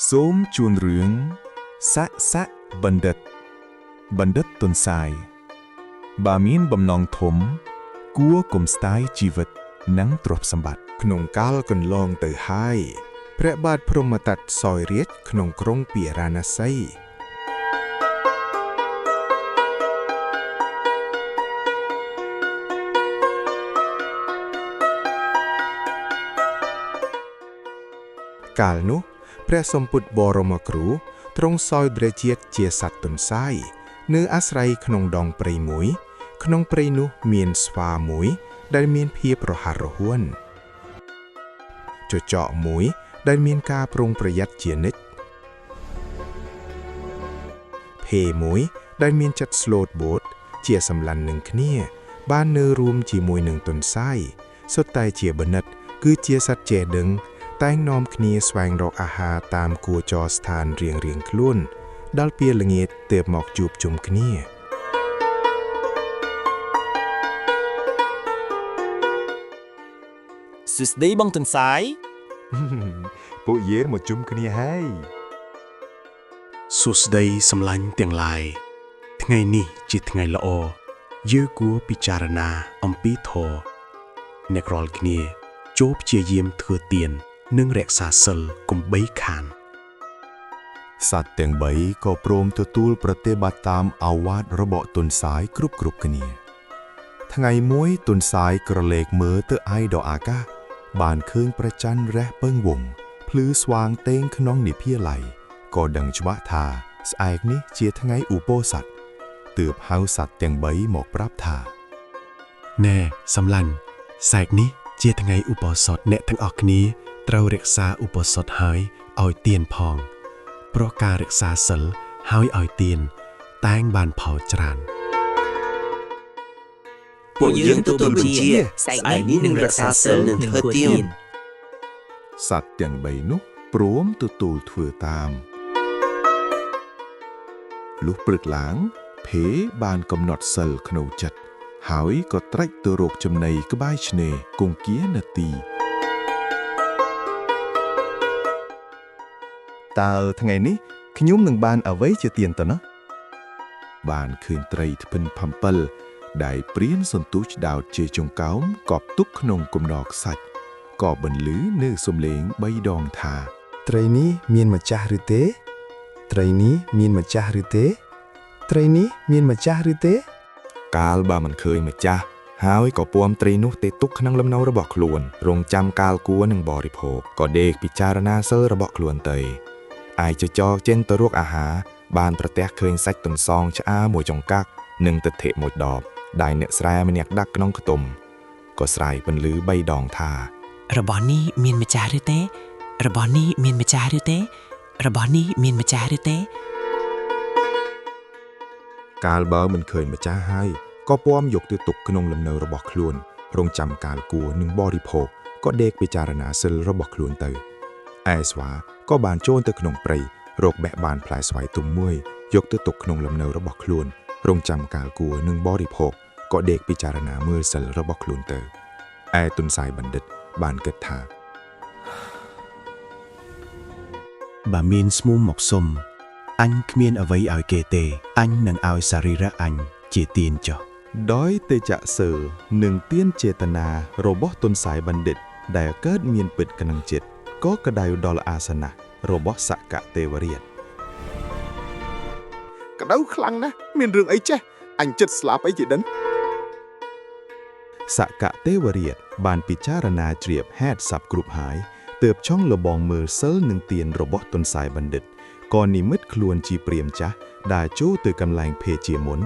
សូមជូនរឿងសាក់សាក់បណ្ឌិត បណ្ឌិតទុនសាយបើមានបំណងធំ គួរកុំស្ដាយជីវិត និងទ្រព្យសម្បត្តិ ក្នុងកាលកន្លងទៅហើយព្រះបាទព្រហ្មទត្តសោយរាជក្នុងក្រុងពារាណសី កាលនោះព្រះសម្ពុទ្ធបរមគ្រូទ្រង់សោយព្រះជាតិជាសត្វទន្សាយនៅអាស្រ័យក្នុងដងព្រៃមួយ ក្នុងព្រៃនោះមានស្វាមួយ ដែលមានភាពរហ័សរហួន ចចកមួយដែលមានការប្រុងប្រយ័ត្នជានិច្ចភេមួយដែលមានចិត្តស្លូតបូត ជាសម្លាញ់នឹងគ្នា បាននៅរួមជាមួយនឹងទន្សាយសុទ្ធតែជាបណ្ឌិត គឺជាសត្វចេះដឹង តែងនាំគ្នាស្វែងរកអាហារតាមគួចរស្ថានរៀងៗខ្លួន ដល់ពេលល្ងាចទើបមកជួបជុំគ្នា សួស្តីបងទុនសាយ ពួកយើងមកជុំគ្នាហើយ សួស្តីសម្លាញ់ទាំងឡាយថ្ងៃនេះជាថ្ងៃល្អយើងគួរពិចារណាអំពីធម៌អ្នករាល់គ្នាចូលព្យាយាមធ្វើទាន និងរក្សាសិលកុំបីខាន សត្វទាំងបីក៏ព្រមទទួលប្រតិបត្តិតាមអាវាតរបស់ទុនសាយគ្រប់គ្រប់គ្នា ថ្ងៃមួយទុនសាយក្រឡេកមើលទៅឯដល់អាកាស បានឃើញព្រះច័ន្ទរះពឹងវងភ្លឺស្វាងតេងក្នុងនិភាល័យក៏ដឹងច្បាស់ថាស្អែកនេះជាថ្ងៃឧបោសថទើបហៅសត្វទាំងបីមកប្រាប់ថា ណែសម្លាញ់សែកនេះជាថ្ងៃឧបោសថអ្នកទាំងអស់គ្នាត្រូវរក្សាឧបោសថហើយឲ្យទានផង ព្រោះការរក្សាសិលហើយឲ្យទាន តែងបានផលច្រើន ពួកយើងទទួលបញ្ជាស្អែកនេះនឹងរក្សាសិលនិងធ្វើទាន សត្វទាំងបីនោះព្រមទទួលធ្វើតាមលុះព្រឹកឡើង ភេបានកំណត់សិលក្នុងចិត្ត ហើយក៏ត្រាច់ទៅរកចំណីក្បែរឆ្នេរគង្គានទី តើថ្ងៃនេះខ្ញុំនឹងបានអ្វីជាទានទៅណា បានឃើញត្រីថ្ពិនផំពិលដែលព្រានសន្ទុះឆ្ដោតជាចង្កោមកប់ទុកក្នុងគំនរខ្សាច់ក៏បន្លឺនៅសំឡេងបីដងថា ត្រីនេះមានម្ចាស់ឬទេ ត្រីនេះមានម្ចាស់ឬទេ ត្រីនេះមានម្ចាស់ឬទេ កាលបើមិនឃើញម្ចាស់ហើយក៏ពំត្រីនោះទេទុកក្នុងលំនៅរបស់ខ្លួន រងចាំកាលគួរនឹងបរិភោគក៏ដេកពិចារណាសិលរបស់ខ្លួនទៅឯចចកចេញទៅរកអាហារបានប្រទះឃើញសាច់ទន្សងឆ្អើមួយចង្កាក់និងទឹកធិមួយដបដែលអ្នកស្រែម្នាក់ដាក់ក្នុងខ្ទមក៏ស្រែកពន្លឺបីដងថា របស់នេះមានម្ចាស់ឬទេ របស់នេះមានម្ចាស់ឬទេ របស់នេះមានម្ចាស់ឬទេ កាលបើមិនឃើញម្ចាស់ហើយក៏ពំយកទៅទុកក្នុងលំនៅរបស់ខ្លួន រងចាំកាលគួរនឹងបរិភោគក៏ដេកពិចារណាសិលរបស់ខ្លួនទៅឯស្វាក៏បានចូលទៅក្នុងព្រៃរកបេះបានផ្លែស្វាយទុំមួយយកទៅទុកក្នុងលំនៅរបស់ខ្លួន រងចាំកាលគួរនឹងបរិភោគក៏ដេកពិចារណាមើលសិលរបស់ខ្លួនទៅឯទុនសាយបណ្ឌិតបានគិតថា បើមានស្មូមកសុំអញគ្មានអ្វីឲ្យគេទេអញនឹងឲ្យសារីរៈអញជាទានចុះ ដោយទេចសិលនិងទានចេតនារបស់ទុនសាយបណ្ឌិត ដែលកើតមានពិតក្នុងចិត្តក៏ក្តៅដល់អាសនៈរបស់សកទេវរាជ ក្តៅខ្លាំងណាស់មានរឿងអីចេះអញចិត្តស្លាប់អីជាដឹង សកទេវរាជបានពិចារណាជ្រាបហេតុសពគ្រប់ហើយទើបចង់លបងមើលសិលនិងទានរបស់ទុនសាយបណ្ឌិតក៏និមិត្តខ្លួនជាព្រាមចាស់ដែលចូលទៅកន្លែងភេជាមុន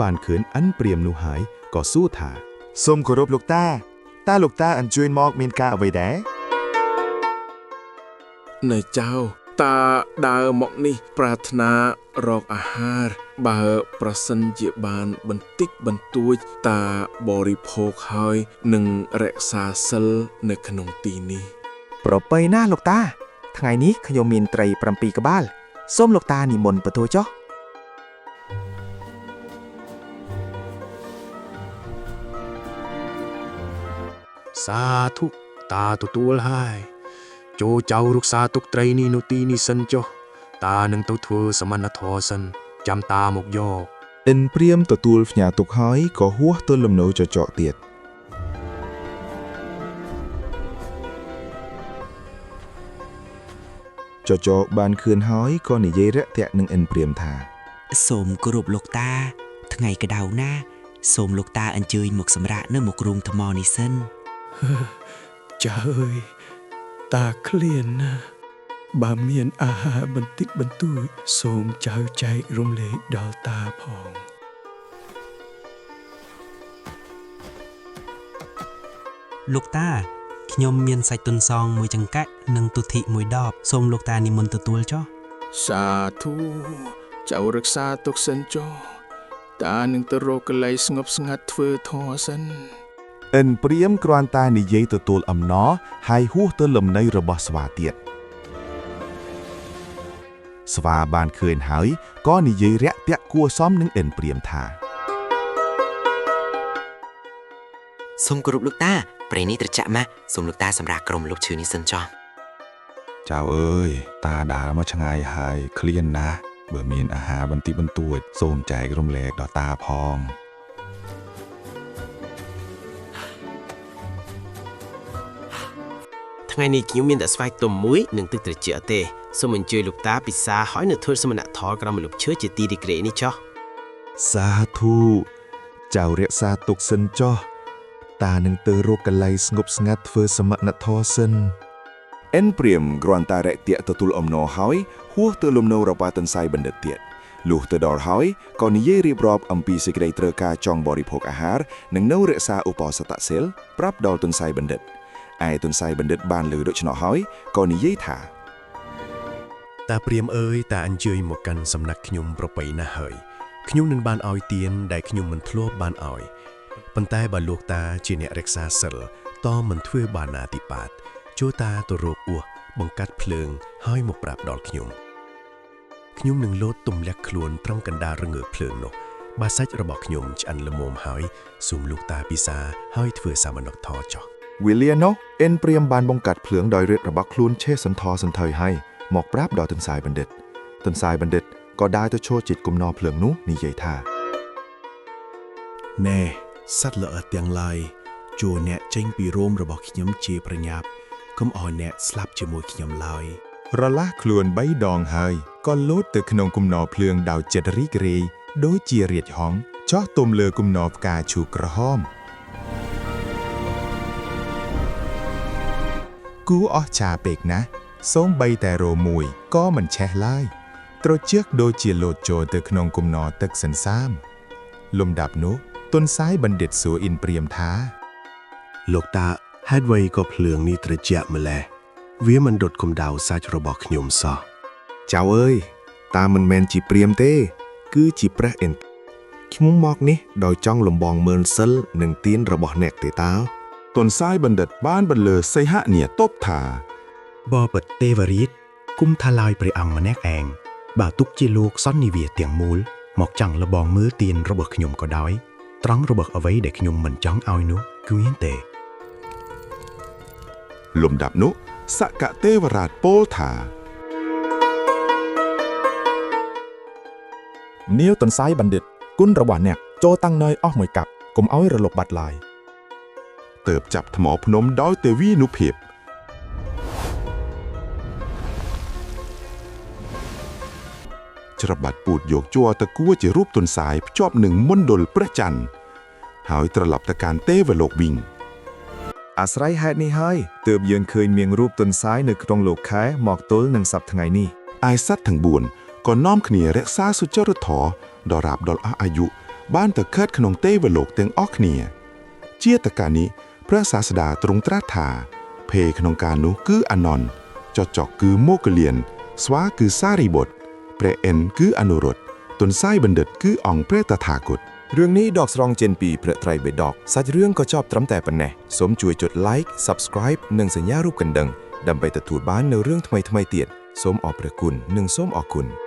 បានឃើញអិនព្រាមនោះហើយក៏សួរថា សូមគោរពលោកតាតើលោកតាអញ្ជើញមកមានការអ្វីដែរ នៅចៅតាដើរមកនេះប្រាថ្នារកអាហារ បើប្រសិនជាបានបន្តិចបន្តួចតាបរិភោគហើយនឹងរក្សាសិលនៅក្នុងទីនេះ ប្រពៃណាស់លោកតា ថ្ងៃនេះខ្ញុំមានត្រី7ក្បាល សូមលោកតានិមន្តទទួលចុះ សាធុតាទទួលហើយចូលចៅរក្សាទុកត្រីនេះនៅទីនេះសិនចុះតានឹងទៅធ្វើសមណធម៌សិន ចាំតាមកយក អិនព្រាមទទួលផ្ញើទុកហើយក៏ហួសទៅលំនៅចចកទៀតចចកបានខឿនហើយក៏និយាយរាក់ទាក់នឹងអិនព្រាមថា សូមគោរពលោកតា ថ្ងៃក្តៅណាស់សូមលោកតាអញ្ជើញមកសម្រាកនៅមុខរូងថ្មនេះសិន ចៅអើយតាឃ្លានណាស់បើមានអាហារបន្តិចបន្តួចសូមចៅចែករំលែកដល់តាផង លោកតាខ្ញុំមានសាច់ទន្សងមួយចង្កាក់និងទុធិមួយដបសូមលោកតានិមន្តទទួលចុះ សាធុចៅរក្សាទុកសិនចុះតានឹងទៅរកកន្លែងស្ងប់ស្ងាត់ធ្វើធម៌សិន អិនព្រាមគ្រាន់តែនិយាយទទួលអំណរហើយហួសទៅលំនៅរបស់ស្វាទៀតស្វាបានឃើញហើយក៏និយាយរាក់ទាក់គួរសមនឹងអិនព្រាមថា សូមគោរពលោកតាព្រៃនេះត្រជាក់ម៉ាស់សូមលោកតាសម្រាកក្រុមលោកឈើនេះសិនចុះ ចៅអើយតាដើរមកឆ្ងាយហើយឃ្លានណាស់បើមានអាហារបន្តិចបន្តួចសូមចែករំលែកដល់តាផង ថ្ងៃនេះខ្ញុំមានតែស្វាយទុំមួយនិងទឹកត្រជាក់ទេសូមអញ្ជើញលោកតាពិសាហើយនៅធ្វើសមណធម៌ក្រោមម្លប់ឈើជាទីរីករាយនេះចុះ សាធុចៅរក្សាទុកសិនចុះតានឹងទៅរកកន្លែងស្ងប់ស្ងាត់ធ្វើសមណធម៌សិន អិនព្រាមគ្រាន់តែរកទាក់ទទួលអំណរហើយហួសទៅលំនៅរបស់ទន្សាយបណ្ឌិតទៀតលុះទៅដល់ហើយក៏និយាយរៀបរាប់អំពីសេចក្តីត្រូវការចង់បរិភោគអាហារនិងនៅរក្សាឧបោសថសិលប្រាប់ដល់ទន្សាយបណ្ឌិតឯទន្សាយបណ្ឌិតបានឮដូច្នោះហើយក៏និយាយថា តាព្រាមអើយតាអញ្ជើញមកកាន់សំណាក់ខ្ញុំប្រពៃណាស់ហើយខ្ញុំនឹងបានឲ្យទានដែលខ្ញុំមិនធ្លាប់បានឲ្យប៉ុន្តែបើលោកតាជាអ្នករក្សាសិលតមិនធ្វើបាណាតិបាតចូលតាទៅរកអួសបង្កាត់ភ្លើងហើយមកប្រាប់ដល់ខ្ញុំខ្ញុំនឹងលោតទម្លាក់ខ្លួនត្រង់កណ្ដាលរងើភ្លើងនោះបើសាច់របស់ខ្ញុំឆ្អិនល្មមហើយសូមលោកតាពិសាហើយធ្វើសាមណធម៌ចុះ វេលានោះអិនព្រាមបានបង្កាត់ភ្លើងដោយឫទ្ធិរបស់ខ្លួនឆេះសន្ធរសន្ធើយហើយមកប្រាប់ដល់ទន្សាយបណ្ឌិតទន្សាយបណ្ឌិតក៏ដើរទៅឈរជិតគំនរភ្លើងនោះនិយាយថា ណែសត្វល្អិតទាំងឡាយជួអ្នកចេញពីរោមរបស់ខ្ញុំជាប្រញាប់កុំឲ្យអ្នកស្លាប់ជាមួយខ្ញុំឡើយ រលាស់ខ្លួនបីដងហើយក៏លោតទៅក្នុងគំនរភ្លើងដោយចិត្តរីករាយដូចជារាជហង្សចោះទុំលើគំនរផ្កាឈូកក្រហមគូអស់ចាពេកណាស់សូមបីតែរោមួយក៏មិនឆេះឡើយត្រចៀកដូចជាលោតចូលទៅក្នុងគំនរទឹកសន្សាមលំដាប់នោះទុនសាយបណ្ឌិតសួរអ៊ីនព្រាមថា លោកតាហេតុអ្វីក៏ភ្លើងនេះត្រជាក់ម្ល៉េះវាមិនដុតកម្ដៅសាច់របស់ខ្ញុំសោះ ចៅអើយតាមិនមែនជាព្រាមទេ គឺជាព្រះឥន្ទខ្ញុំមកនេះដោយចង់លំបងមើលសិលនិងទានរបស់អ្នកទេតាទន្សាយបណ្ឌិតបានបន្លឺសីហនាតបថា បបិទ្ធទេវរាជគុំថាឡើយព្រះអង្គម្នាក់ឯងបើទុកជាលោកសន្និវាទាំងមូល មកចង់លបងមើលទានរបស់ខ្ញុំក៏ដោយ ត្រង់របស់អ្វីដែលខ្ញុំមិនចង់ឲ្យនោះគឺមានទេ លំដាប់នោះសកទេវរាជពោលថា នាវទន្សាយបណ្ឌិតគុណរបស់អ្នកចូលតាំងនៅអស់មួយកាប់កុំឲ្យរលុបបាត់ឡើយទៅចាប់ថ្មភ្នំដោយទេវីនុភាពច្របាច់ពូតយកជ័រតគួជារូបទន្សាយភ្ជាប់នឹងមណ្ឌលព្រះច័ន្ទហើយត្រឡប់ទៅកាន់ទេវលោកវិញ អាស្រ័យហេតុនេះហើយទើបយើងឃើញមានរូបទន្សាយនៅក្នុងលោកខែមកទល់នឹងសប្តាហ៍ថ្ងៃនេះឯសត្វទាំង4ក៏នាំគ្នារក្សាសុចរិតធម៌ដល់រាបដល់អស់អាយុ បានទៅកើតក្នុងទេវលោកទាំងអស់គ្នា ជាតកានេះព្រះសាស្តាទ្រង់ត្រាស់ថា ភេក្នុងការនោះគឺអនន្តចចកគឺមោគលាន ស្វាគឺសារីបុត្រព្រះឥន្ទគឺអនុរុទ្ធទុនសាយបណ្ឌិតគឺអង្គព្រះតថាគត រឿងនេះដកស្រង់ចេញពីព្រះត្រៃបិដកសាច់រឿងក៏ចប់ត្រឹមតែប៉ុណ្ណេះសូមជួយចុច Like Subscribe និងសញ្ញារូបកណ្ដឹងដើម្បីទទួលបាននូវរឿងថ្មីៗទៀតសូមអរព្រះគុណនិងសូមអរគុណ។